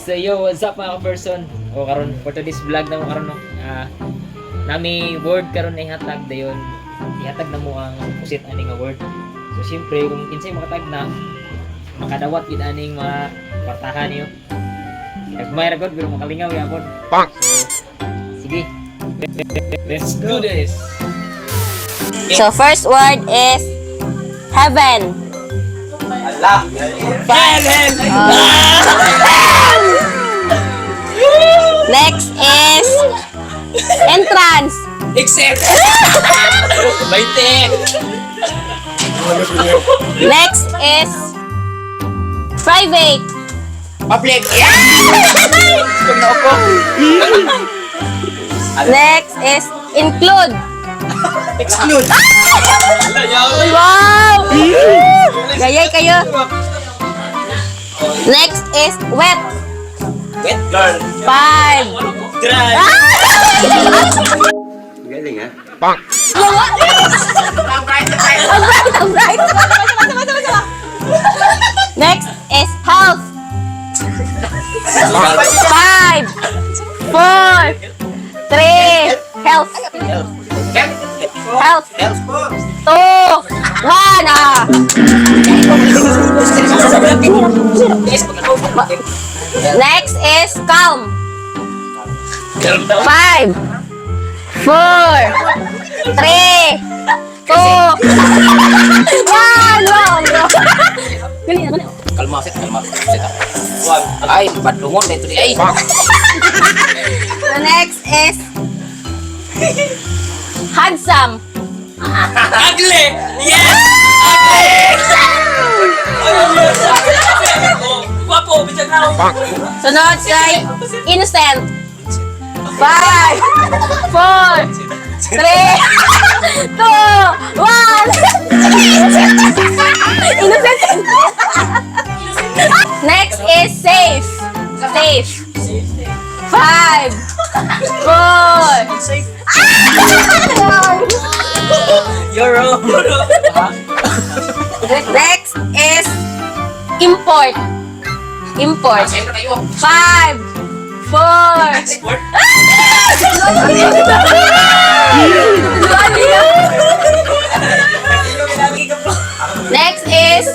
So yo, what's up, mga ka-person? O karon, for today's vlog na mo karon, no. Nami word karon na ihatag dayon. Ihatag na mo ang opposite ani nga word. So syempre kung kinsay makatag na makadawat gid aning mga kwartahan niyo. Nagmay ra gud pero makalingaw yapon. So sige. Let's do this. So first word is heaven. Allah. Hell, hell. Next is entrance. Exit. Baite. Next is private. Public. Next is include. Exclude. Wow! Gayay kayo. Next is wet. Wet girl. Five. Dry. Galing ha? Ang bright, ang bright. Next is health. Five, four, three, health. Health. Two, one. Ah. Next is calm. Five, four, three, two, one. Wrong, wrong. Dali na, dali. Kalma, set, kalma. Set up. Ay, padlungon na ito di ay. The next is handsome. Ugly! Yes! Ugly! Guwapo, bisan na. Sunod kay innocent. Five, four, three, two, one. Innocent. Next is safe. Safe. Five, four. Ah! You're wrong. Next is import. Import. Five, four. Export? Next is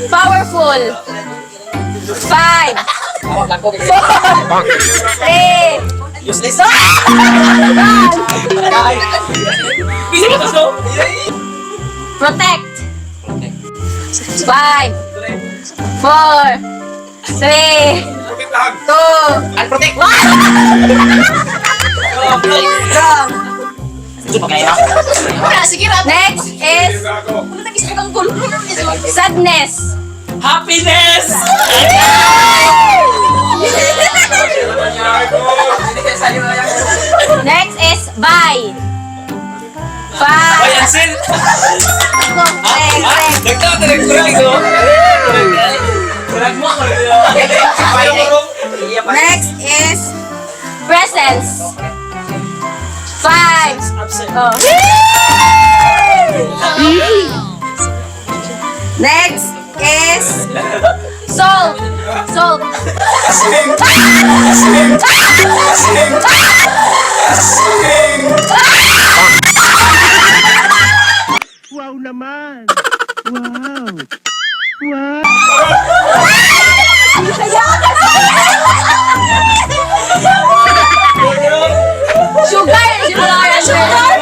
powerful. Five, four, three, Useless. One. Bisa ba to? Protect. Five, four, three, two, Unprotect. One. Wrong. Next is sadness. Happiness! Next is buy. Five. Ay, Ansel! Three, three. Nagtawa ko. Kurag mo. Next is presence. Five. Oh. Next is salt. Salt. Wow naman! Wow! Wow! Sugar. Sugar. Sugar.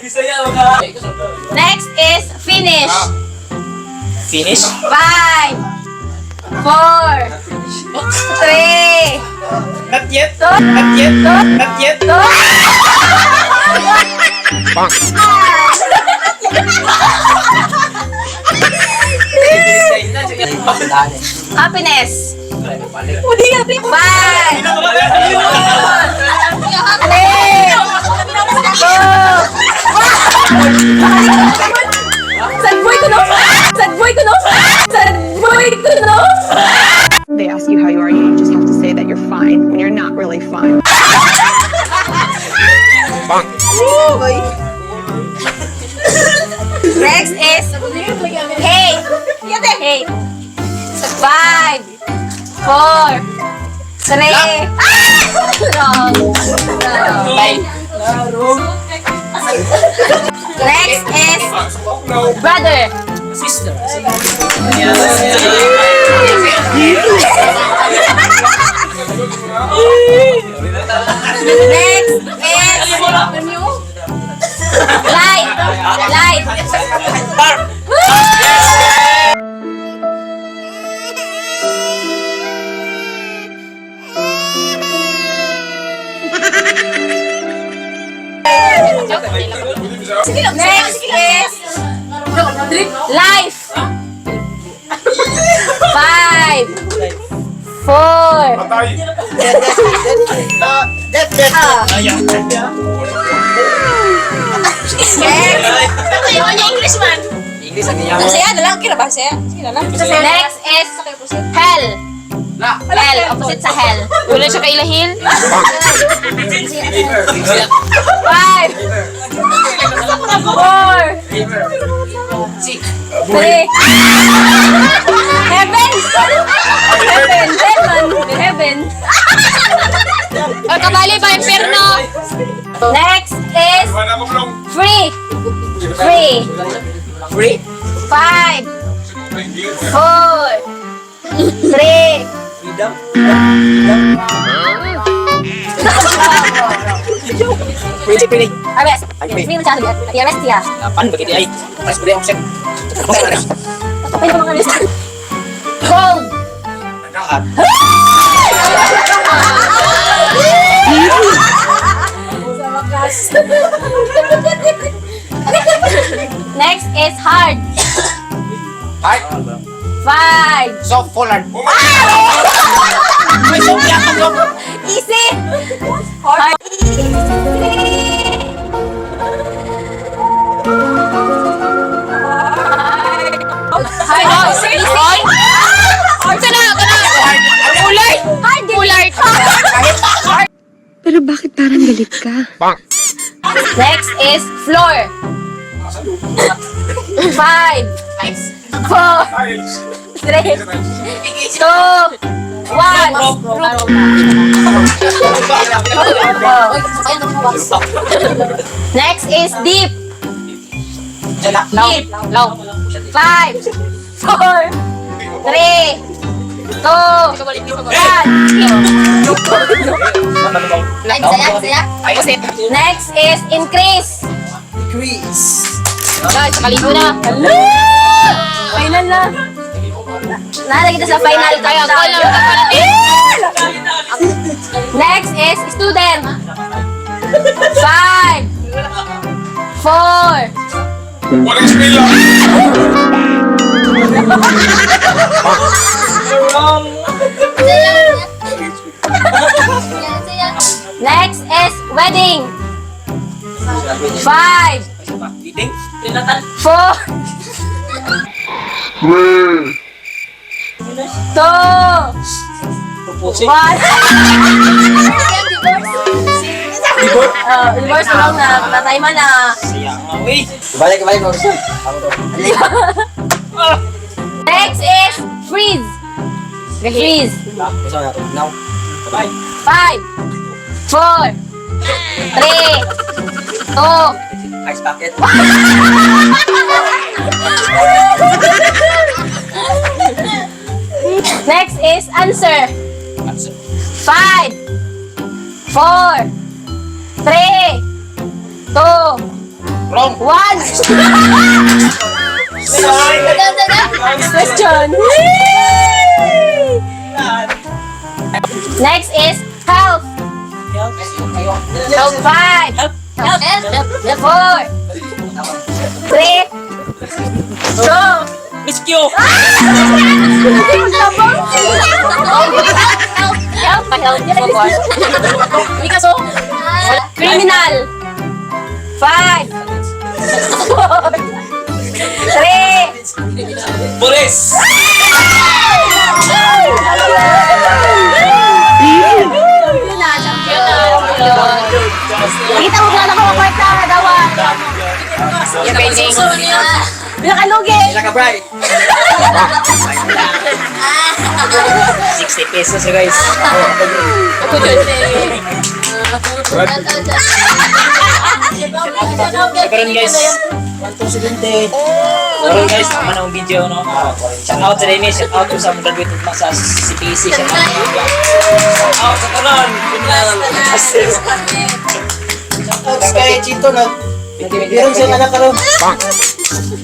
Bisaya ka. Next is finish. Finish? Five, four, three, Not yet. Two, Not yet. Not yet. Two. Happiness. Five, three, two, one. Sad boy ko, no? Sad boy ko, no? Sad boy ko, no? They ask you how you are, you just have to say that you're fine when you're not really fine. Next is hate. Hate. Five, four, three. Ah! Wrong. Wrong. Next is brother. Sister. Next is light. Light. Dark. Next is life. Five, four, Death, death. Next. English ang niya. Saya na lang, kira ba? Saya? Sige na lang. Next is hell. Hell, opposite sa hell. Wala siya kailahil? Five, four, three. Heaven! Heaven! Heaven! Heaven! O, kabali ba? Imperno! Next is free. Free. Free. Five, four, three. Freedom. Free, free. Arrest. Free mo siya. I-arrest siya. Paano ba kiti ay? Press ko rin ang Ay, mga arrest. Gold. Next is hard. Heart. Five. Soft full heart. May soft yan, soft. Easy. Hard. Hard. Easy! Kana, kana! Ulay! Hard. Ulay! Pero bakit parang galit ka? Next is floor. Five, four, three, two, one. Next is deep. Deep. Law. Five, four, three, two, one. Opposite. Next is increase. Increase. Guys, kaligo na. Final na. Nalagay kita sa final Kaya, countdown. call lang ka parating. Next is student. Five, four, Walang spell. Next is wedding. Five, Diding. four, two, one. Divorce wrong na. Patay man na. Balik, balik. Next is freeze. Freeze. Now. Five, four, three, two, Ice bucket. Next is answer. Answer. Five, four, three, two, Wrong. one. Question. Next is health. Five, four, three, two, Miss Q! Help! Help! Criminal! Five! Four! Three! Police. Kita mo na ako kwarta dawa. You're bending. Pila ka lugi? Pila ka, Bray? 60 pesos, guys. Ako dyan. So karon, guys. 1,270. Karon, guys, tama na ang video, no. Shout out sa Rene, shout out sa mga graduate ugma sa CPC, shout out sa mga. Shout out sa tanan. Kay Chito na. Meron siya anak karon.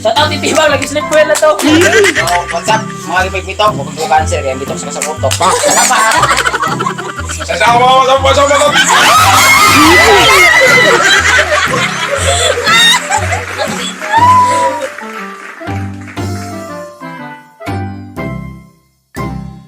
Shout out ni Tibang, lagi sleep well na to. Oh, what's up? Mga gipigpito, kung ko cancer kaya bitok sa utok. Sa sama, sama, sama, sama.